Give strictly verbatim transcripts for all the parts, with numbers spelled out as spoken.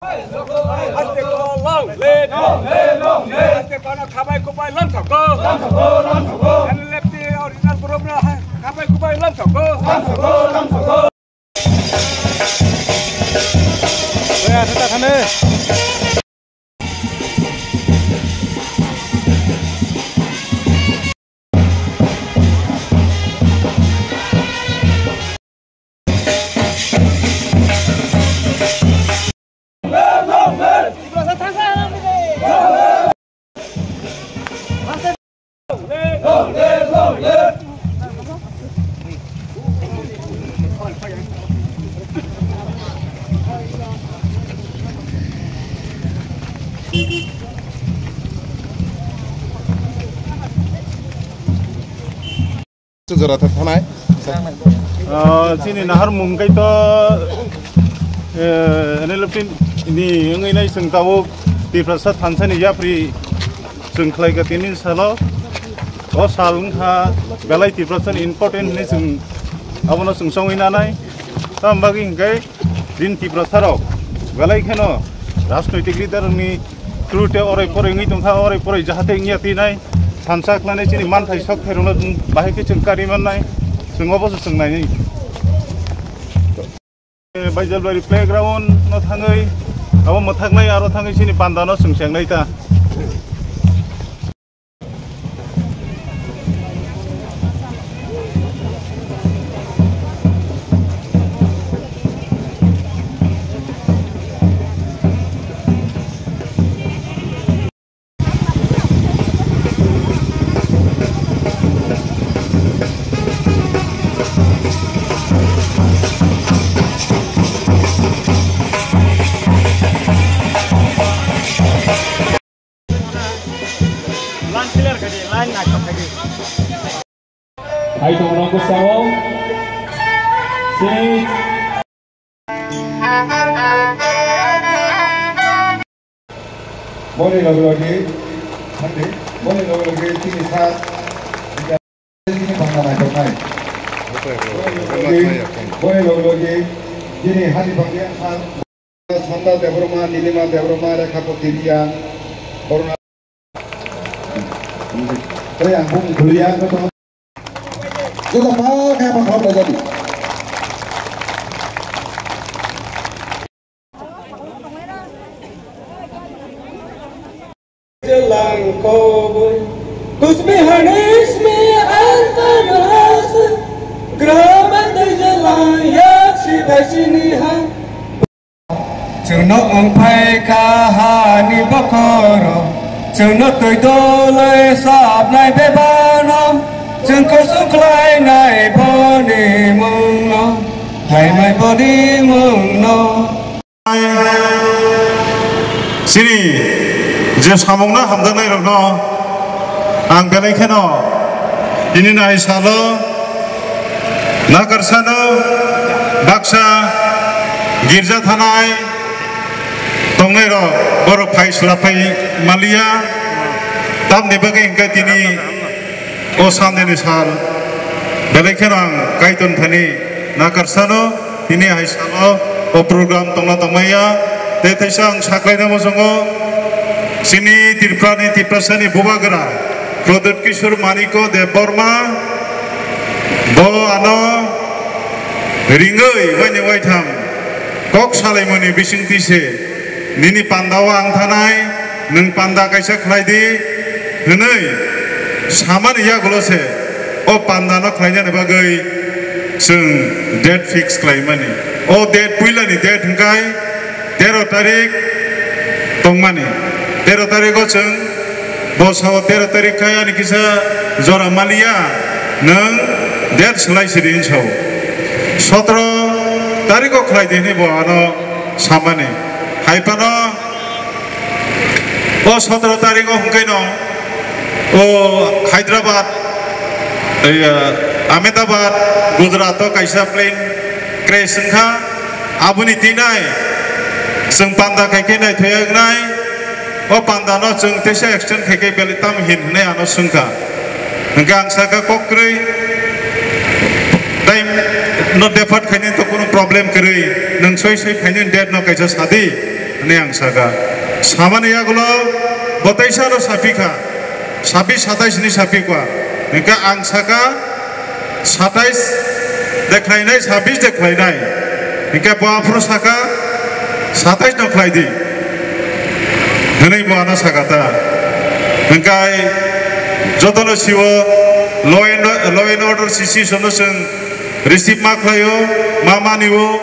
Aste ko long live. Aste ko na khabai kubai lamsok ko. N L F T original group na khabai kubai lamsok ko. Jora thak thanai. Ah, chini nahar mung kai to, eh, N L F T ni wngwi nai chwng tabuk Tiprasa thansa ni yapri chwng khlai ka tini salo. O sal wngkha belai Tiprasa ni important hinwi chwng abono chwng chongwi nanai. Tamo bagwi hinkhe Din Tiprasa rok belai kheno rajnoitik leader rokni through te orai porai wngwi tongkha, orai porai jahate wngya twi nai, sansa khlainai chini manthai sok khairokno bahai khe chwng kari mannai, chwng obo se chwng nainai. Baijalbari playground no thangwi, abo mwthaknai aro thangwi chini panda no chwng chengnai ta. Line clear khaidi, line naithok khaidi. Hai tongno bwskango. Chini. Boni logi logi, handi, boni logi logi chini sa. Chini bangma naithoknai. Boni logi logi, chini hani bangya sa. Sanda Debbarma, Nilima Debbarma, Rekhapati Reang, Borna. Tei ang bung khulya, joto pa khe pa khap lai jadi. Jelang koboi, kusmi hanismi antan has, graman tei jelang yak si bai sini ha. Chwngno wngphai kha hani bokhoro, chwngno twi doloi sabnai bebano, chwng kusu khlainai boni mungno, khlaimai boni mungno. Chini je samungno hamjaknai rokno ang belai kheno tini nai salo nakarsano baksa girja thanai tongnai rok borok phai sula phai maliya tamni bagwi hwnkhe tini o Sunday ni sal belai kheno ang Kaitor thani nakarsano. Tini hai salo o program tongna tongmaya. Tei teisa ang saklaina muchungo chini Tripura ni Tiprasa ni bubagra Pradyut Kishore Maniko Debbarma bo ano ringwi waini waitham kok salaimani bisingtwi se nini pandao ang thanai. Nwng panda kaisa khlai di hwnwi samani yagulo se o panda no khlainani bagwi chwng date fix khlaimani. O date puilani date hwnkhe tero tarik tongmani. Tero tariko chwng bo sao tero tarik khai ani kisa jora maliya nwng date swlai sidi hinwi sao. Sotro tariko khlai di hinwi bo ano samani. Hai phano o sotro tariko hwnkhe no o Hyderabad, ei, ah, Ahmedabad, Gujarat o kaisa plane crash wngkha. Aboni tinai chwng panda khai khe naithok wngnai. O panda no chwng teisa extend khai khe belai tam hin hwnwi ano swngkha. Hwnkhe ang sakha kok kwrwi time no defer khainani to kunu problem kwrwi. Nwng soi soi phainani date no kaisa sadi. Hwnwi ang saka. Samani yagulo bo teisa no sapikha, sabis satais ni sapikha. Hwnkhe ang saka, satais de khlainai, sabis de khlainai. Hwnkhe bo aphuru saka, satais no khlai di hwnwi bo ano saka ta. Hwnkhe jotono siwo law and, law and order situation no chwng receive ma khlaio, ma manio,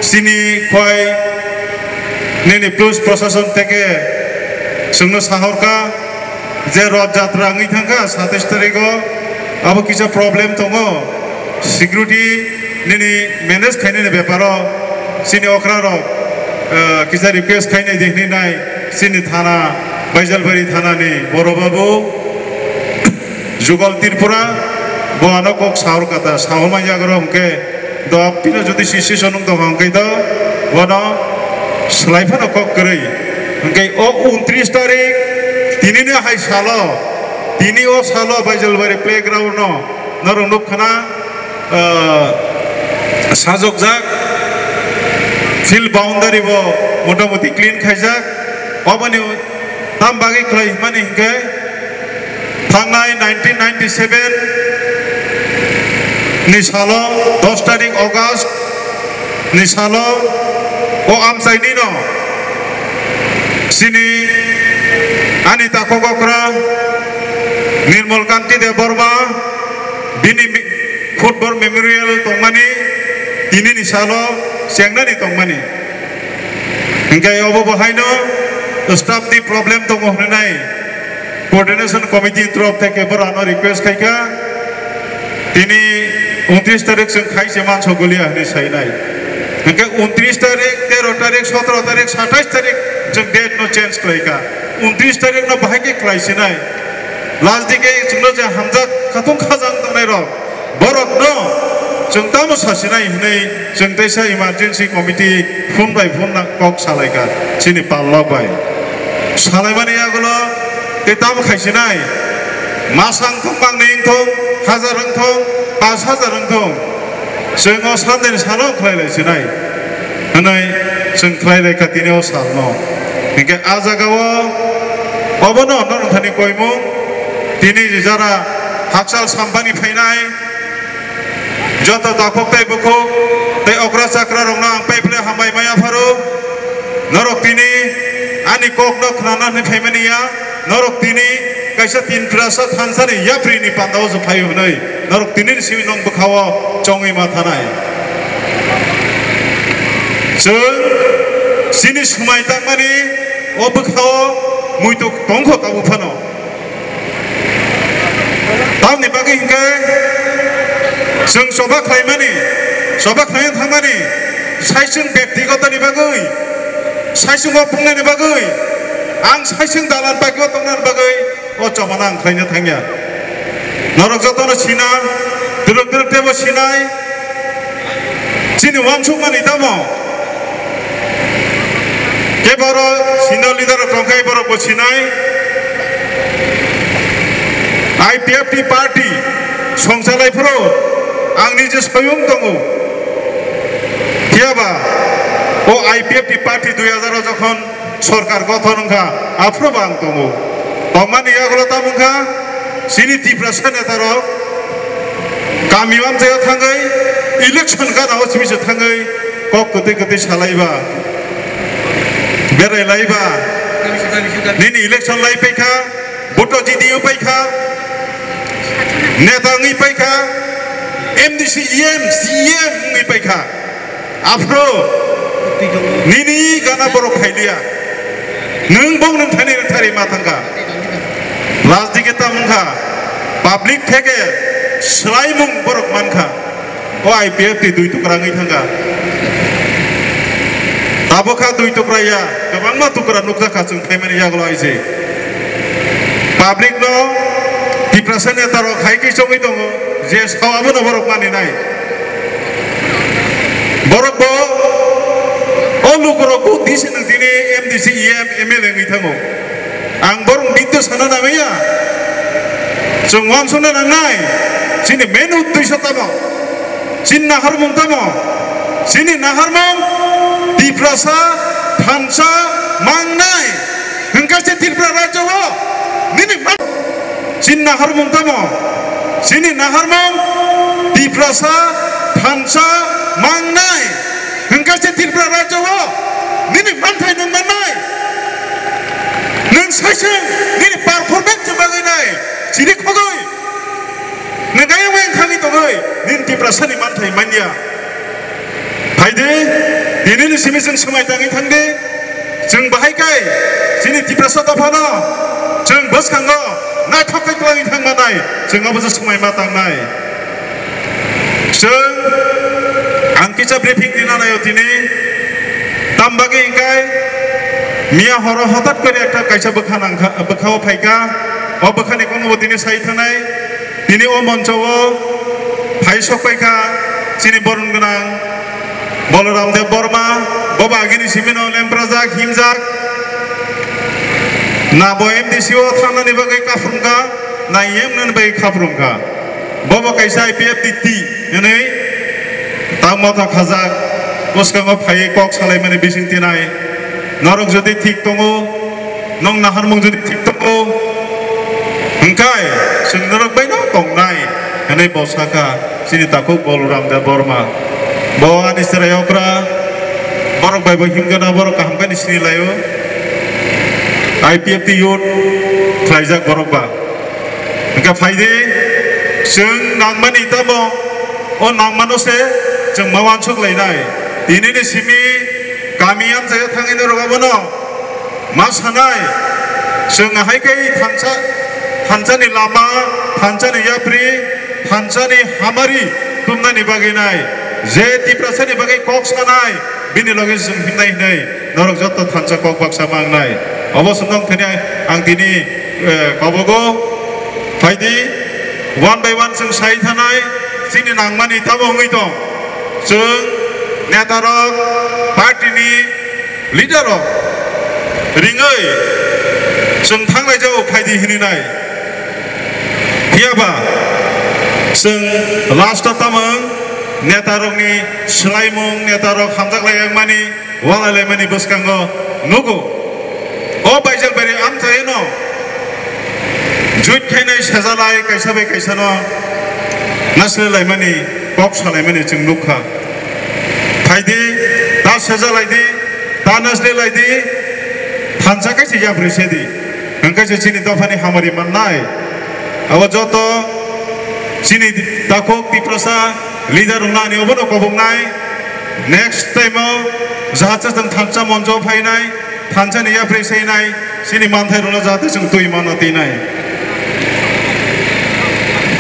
chini khwai nini police proshashon theke chwngno sahorkha je Roth Jatra wngwi thangkha satais tarikho, abo kisa problem tongo, security nini manage khainani beparo chini okrarok, eh, kisa request khainai di hwnwi nai chini thana, Baijalbari thanani Boro Babu. Jugal Tripura, bo ano kok sahor kata, sahor manya goro hwnkhe, do pino jodi situation wng tong hwnkhe do, bono slai phano kok kwrwi. Hwnkhe o untris tarik, tini ni hai salo, tini o salo Baijalbari playground no, norok nuk khana, ah, sajokjak, field boundary bo motamoti clean khaijak, oboni tam bagwi khlai mani hwnkhe, thangnai nineteen ninety-seven ni salo, dos tarik August ni salo, o amchaini no chini ani takhuk okra Nirmal Kanti Debbarma bini mi-, football memorial tongmani, tini ni salo chengnani tongmani. Hingke obo bo haino staff ni problem tongo hwnwi nai coordination committee ni torop theke borano request khaikha, tini untris tarik chwng khai se manso goliya hwnwi sainai. Hingke untris tarik, tero tarik, sotro tarik, satais tarik chwng date no change khlaikha. Untris tarik no bahai khe khlai sinai. Last dike chwngno je hamjak khatung khajang tongnai rok, borokno chwng tamo sasinai hwnwi chwng teisa emergency committee phone bai phone na kok salaikha chini pallok bai. Salaimani yagulo tei tamo khaisinai, masang thung, mangni wngthung, hajar wngthung, pas hajar wngthung, chwng o Sunday ni salo khlai lai sinai hwnwi chwng khlai lai kha tini o salno. Hinkhe a jagao obono norok thani koimung tini jara hakchal sampani phainai, joto takhuk tei bukhuk tei okra chakra rokno ang paiphile hambai maya pharo. Norok tini ani kokno khnana hwnwi phaimani ya, norok tini kaisa Tinprasa thansani yapri ni panda o se phai hwnwi norok tini ni simi nong bwkha o chongwi ma thanai. Chwng chini swmai tangmani o bwkha o muitu tongkho tabuk phano. Tamni bagwi hinkhe chwng choba khlaimani, choba khlaina thangmani, saisung bektigotoni bagwi, saisung o pungnani bagwi, ang saisung dalan bagwi o tongnani bagwi o chobano ang khlaina thangya. Norok jotono sina, duluk duluk tebo sinai, chini wansukmani tamo? Keboro senior leader rok tongkha, borok bo sinai. I P F T party songchalai phuru ang nije soyung tongo. Phiyaba o I P F T party dui hazar o jokhon sorkar gothon wngkha, aphuru bo ang tongo. Tongmani yagulo tamo wngkha, chini Tiprasa neta rok kami o amchaio thangwi, election gana o simi se thangwi, kok kwtwi kwtwi salaiba, berai laiba. Nini election lai paikha, vote jidi o paikha, neta wngwi paikha, M D C, E M, C E M wngwi paikha. Aphuru nini gana borok khailiya. Nwng bong nwng thani rwthari ma thangkha. Last dike tamo wngkha, public theke swlaimung borok mankha. O I P F T dui tukra wngwi thangkha. Tabukha dui tukra ya, kwbangma tukra nukjakha chwng phaimani yagulo aise. Public no Tiprasa neta rok hai khe chongwi tongo, je sao abono borok maninai. Borok bo o lukurok bo disi nang tini M D C, E M, M L A wngwi thango. Ang borok biddo sana nangya. Chwng wansukna nangnai. Chini main uddesho tamo? Chini naharmung tamo? Chini naharmung Tiprasa thansa Naharmung tamo? Chini naharmung Tiprasa thansa mangnai. Hwnkhe se Tripura rajyo o nini manthai nwng mannai. Nwng saisung nini performance bagwi nai. Chini khogwi. Nwng ayang wng thangwi tongwi nini Tiprasani manthai manya. Phaidi, dinini simi chwng swmai tangwi thangdi. Chwng bahai kai chini Tiprasa dophano chwng bwskango naithok khe twlangwi thangmanai, chwng abo se swmai ma tangnai. Chwng ang kisa briefing rina naio tini. Tam bagwi hwnkhe miya horo hotat kori ekta kaisa bwkha nangkha, bwkhao phaikha. O bwkhani kono bo tini sai thanai. Tini o moncho o phai sok paikha chini boron gwnang Balaram Deb Borma, bo bagini simino lemprajak, himjak. Na bo M D C o thangnani bagwi kaphrum kha, na M nani bagwi kaphrum kha. Bo bo kaisa I P F T T hwnwi tamo ta khajak, bwskango phaiwi kok salaimani bising tinai. Norok jodi thik tongo, nwng naharmung jodi thik tongo, hwnkhe chwng norok baino tongnai, hwnwi bo sakha chini takhuk Balaram Debbarma. Bo ani chwrai okra, borok bai bo himgana, borok kaham khe ni sini laio. I P F T youth khlaijak borok ba. Hwnkhe phaidi, chwng nangmani tamo, o nangmano se chwng ma uansuk lainai. Tinini simi kami amchaio thangwi norok abono ma sanai, chwng hai khe thansa, thansani lama, thansani yapri, thansani hamari tumnani bagwi nai. Je Tiprasani bagwi kok sanai, bini loge chwng himnai hinwi norok joto thansa kok baksa mangnai. Obo swngwng thani ang tini, eh, kobogo phaidi, one by one chwng sai thanai, chini nangmani tamo wngwi tong. Chwng netarok, party ni leader rok ringwi chwng thanglai jago phaidi hininai. Phiyaba chwng last o tamung netarokni swlaimung, netarok hamjaklai yakmani, walailaimani bwskango nugo. O baijak bari amchaino juit khainai sejalai kaisa bai kaisano naslelaimani, kok salaimani chwng nukha. Phaidi, ta sejalaidi, ta naslelaidi, thansa kaisa yapri sedi. Hwnkhe se chini dophani hamari mannai. Abo joto chini takhuk Tiprasa leader rokno ani obono koboknai. Next time o jahatse chwng thansa monjo phainai, thansani yapri seinai, chini manthai rokno jahatse chwng twi mano tinai.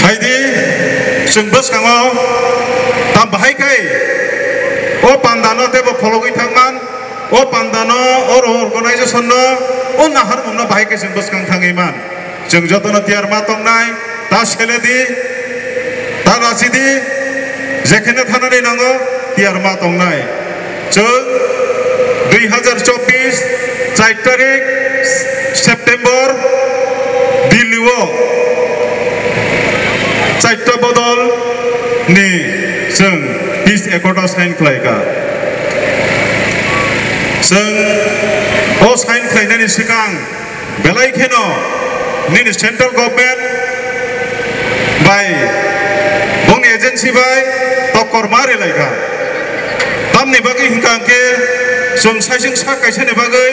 Phaidi, chwng bwskango tam bahai khe o pandano teibo phologwi thangman, o pandano, o organization no, o naharmung no bahai khe chwng bwskang thangwi man. Chwng jotono tiyar ma tongnai, ta seledi, ta rachidi, jekheno thanani nango tiyar ma tongnai. Chwng dui hazar chobbish char tarik September Delhi o chaita bodol ni chwng peace accord o sign khlai kha. Chwng o sign khlainani swkang belai kheno nini central government bai bongni agency bai tokkor ma rilai kha. Tamni bagwi hwnkha hwnkhe chwng saising sak kaisani bagwi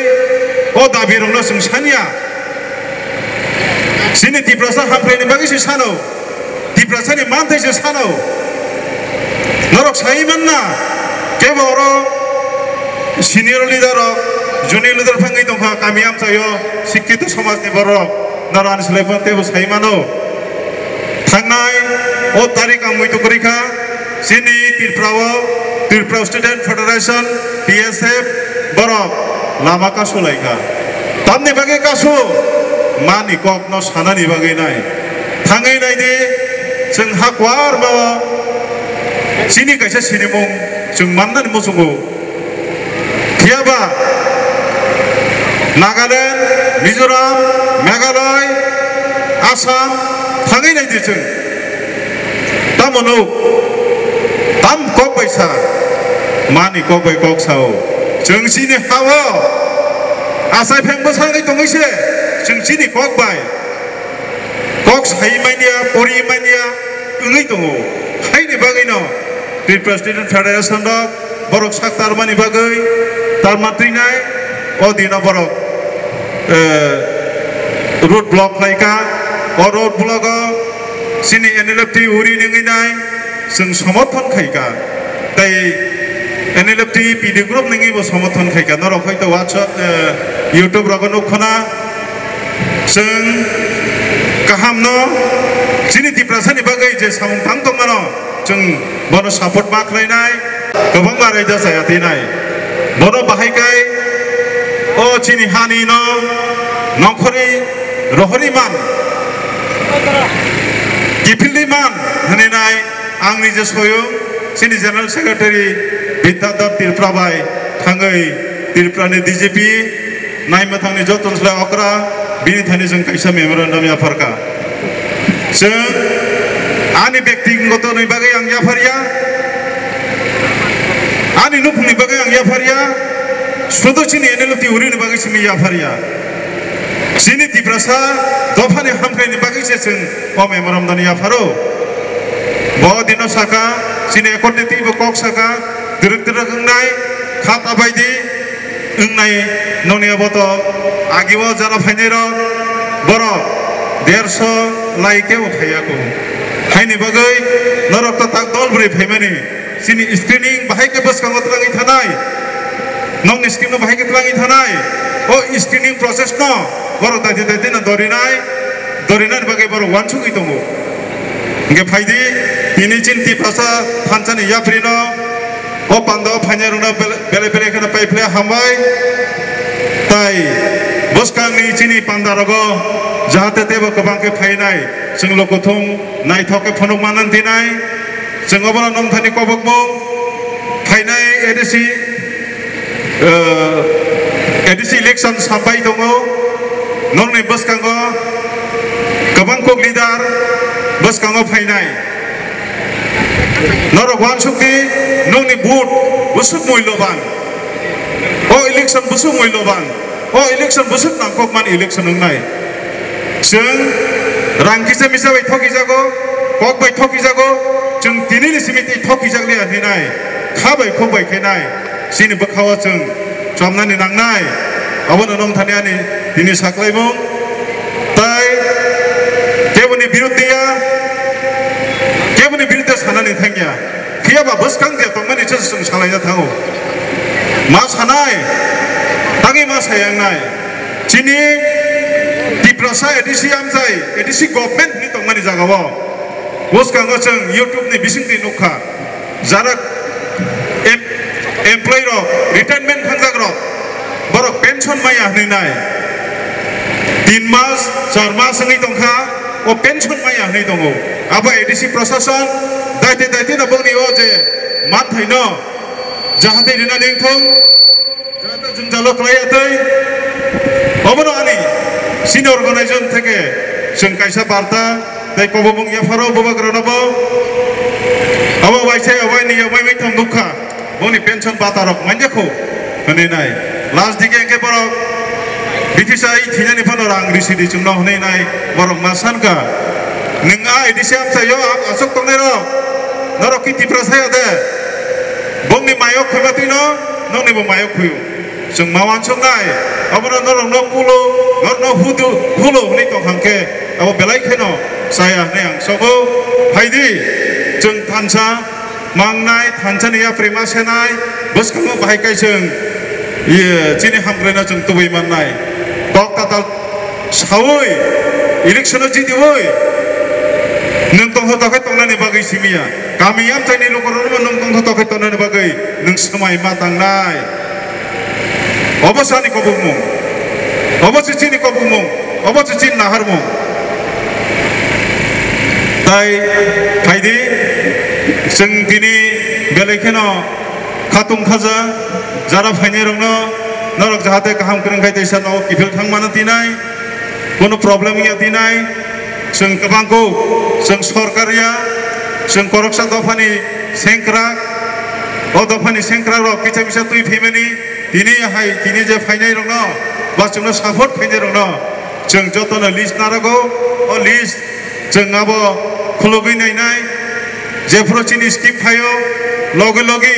o dabi rokno chwng saniya. Chini Tiprasa hamkrai ni bagwi se sano. Tiprasani manthai se sano. Norok sai manna, kebo oro senior leader rok, junior leader phangwi tongkha kami amchaio, sikkito somajni borok, norok ani slai phano teibo sai mano. Thangnai o tarik ang muitu kwrwi kha, chini Tripura o Tripura Student Federation, T S F, borok lama kasu lai kha. Tamni bagwi kasu, mani kok no sanani bagwi nai. Thangwi naidi, chwng ha kuarma o chini kaisa sinimung chwng mannani muchungo. Phiyaba Nagaland, Mizoram, Meghalaya, Assam thangwi naidi chwng. Tamo nuk, tam kok bai sa, mani kok bai kok sao. Chwng chini ha-o achai pheng bwsangwi tongwi se, chwng chini kok bai, kok sai manya, pori manya wngwi tongo. Haini bagwino Tripura Student Federation rok borok sak tarmani bagwi tarma twinai o dino borok, eh, road block khlaikha. O road block o chini N L F T uri nungwi nai chwng somorthon khaikha. Tei N L F T P D group nungwi bo somorthon khaikha. Norok hoito WhatsApp, eh, YouTube rogo nukkhona. Chwng kahamno chini Tiprasani bagwi je samung tang tongmano, chwng bono support ma khlainai, kwbangma raida chaya tinai. Bono bahai kai o chini hani no nongkhorwi rohorwi man, kiphilwi man hwnwi nai. Ang nije soyung chini General Secretary Bidyadhar Tripura bai thangwi Tripura ni D G P naimwthangni joto slai okra bini thani chwng kaisa memorandum yapharkha. Chwng ani byaktigoto ni bagwi ang yapharya, ani nukhungni bagwi ang yapharya, sudo chini N L F T uri ni bagwi simi yapharya. Chini Tiprasa dophani hamkrai ni bagwi se chwng o memorandum ni yapharo. Bo dino saka, chini accord ni twi bo kok saka, twrwk twrwk wngnai, kha ta bai di, wngnai, noni abo to agi o jara phainai rok, borok derso lai kebo phaiya ko. Haini bagwi norok to tak dol bwrwi phaimani, chini screening bahai khe bwskango twlangwi thanai, nokni screen no bahai khe twlangwi thanai, o screening process no borok daiti daiti no dorinai, dorinani bagwi borok uansugwi tongo. Hingke phaidi, tini chini Tiprasa thansani yaprino, o pandao phainai rokno bele, bele, bele kheno pai phle hambai. Tai bwskangni chini pandarogo jahate tebo kwbang khe phainai, chwng lokothum naithok khe phunuk manna dinai, chwng obono nongthani kobokmung phainai A D C, eh, A D C election sampai tongo, nokni bwskango kwbang kok leader bwskango phainai. Norok uansukdi, nokni vote bwswk muiloban, o election bwswk muiloban, o election bwswk nangkokmani election wngnai. Chwng rang kisa misa bai thokijago, kok bai thokijago, chwng tinini simi tei thokijak liya hinwi nai, kha bai khuk bai khe nai, chini bwkha o chwng chomnani nangnai, abono nongthani ani tini saklaimung. Tai keboni birudde ya, keboni birudde sanani thangya, phiya ba bwskang je tongmani se chwng salaina thango. Ma sanai, tangwi ma sayangnai. Chini Tiprasa A D C amchai, A D C government ni tongmani jaga o. Bwskango chwng YouTube ni bisingtwi nukha. Jara em-, employee rok, retirement thangjak rok, borok pension maya hwnwi nai. Tin mas, char mas wngwi tongkha, o pension maya hwnwi tongo. Abo A D C prosason, daite daite no bongni o je manthai no, jahate rina nengthong. Jata jwngjalo khlaiya tei obono ani senior organization theke chwng kaisa barta tei kobomung yapharo bubagrano bo abo waisa ya waini ya wai maitham nukha boni pension bata rok manya kho hwnwi nai. Last dige hwnkhe borok bithisa i thinani phano rang risi di chwngno hwnwi nai borok ma sankha. Nwng a idisi amchaio ang aswk tongnai rok norok ki Tiprasa ya de? Bongni mayok khwima twino nokni bo mayok khwio. Chwng ma uansuknai, abono norokno kulo, norokno hudu, hulo hwnwi tong kha khe, abo belai kheno chaya hwnwi ang sobo. Phaidi, chwng thansa mangnai, thansani yapri ma senai, bwskango bahai kai chwng, iye, chini hamkraino chwng tubui mannai. Kok tatal saui, election-o jitiui, nwng tongtho tokhe tongnani bagwi simiya. Kami amchaini lukurokno nwng tongtho tokhe tongnani bagwi nwng swmai ma tangnai. Obo se ani kobokmung. Obo se chini kobokmung. Obo se chini naharmung. Tai phaidi, chwng tini belai kheno khatung khaja, jara phainairokno norok jahate kaham kwrwng khai teisa nogo kiphil thang mano tinai, kono problem wngya tinai. Chwng kwbang kuk, chwng sorkar ya, chwng koroksa dophani sengkrak, o dophani sengkrak rok kisa kisa twi phaimani, tini hai tini je phainairokno ba chwngno support khainairokno chwng jotono list narago, o list Chwng abo khulugwi nainai, jephuru chini scheme phaio, logi logi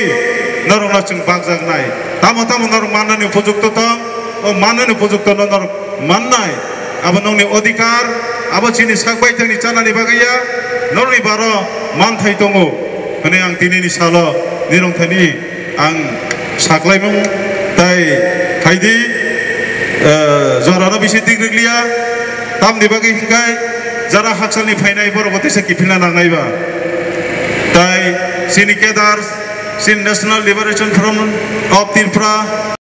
norokno chwng bakjaknai. Tamo tamo norok mannani upojukto tong, o mannani upojuktono norok mannai. Abo nokni odhikar, abo chini sak baithangni chanani bagwi ya, norokni baro manthai tongo hwnwi ang tinini salo nirongthani ang saklaimung tai phaidi, eh, jorano bisi dik rikliya, tamni bagwi hwnkhe jara haksalni phainai borok bo teisa kiphilna nangnai ba. Tai chini cadres, chini National Liberation Front of Tripura,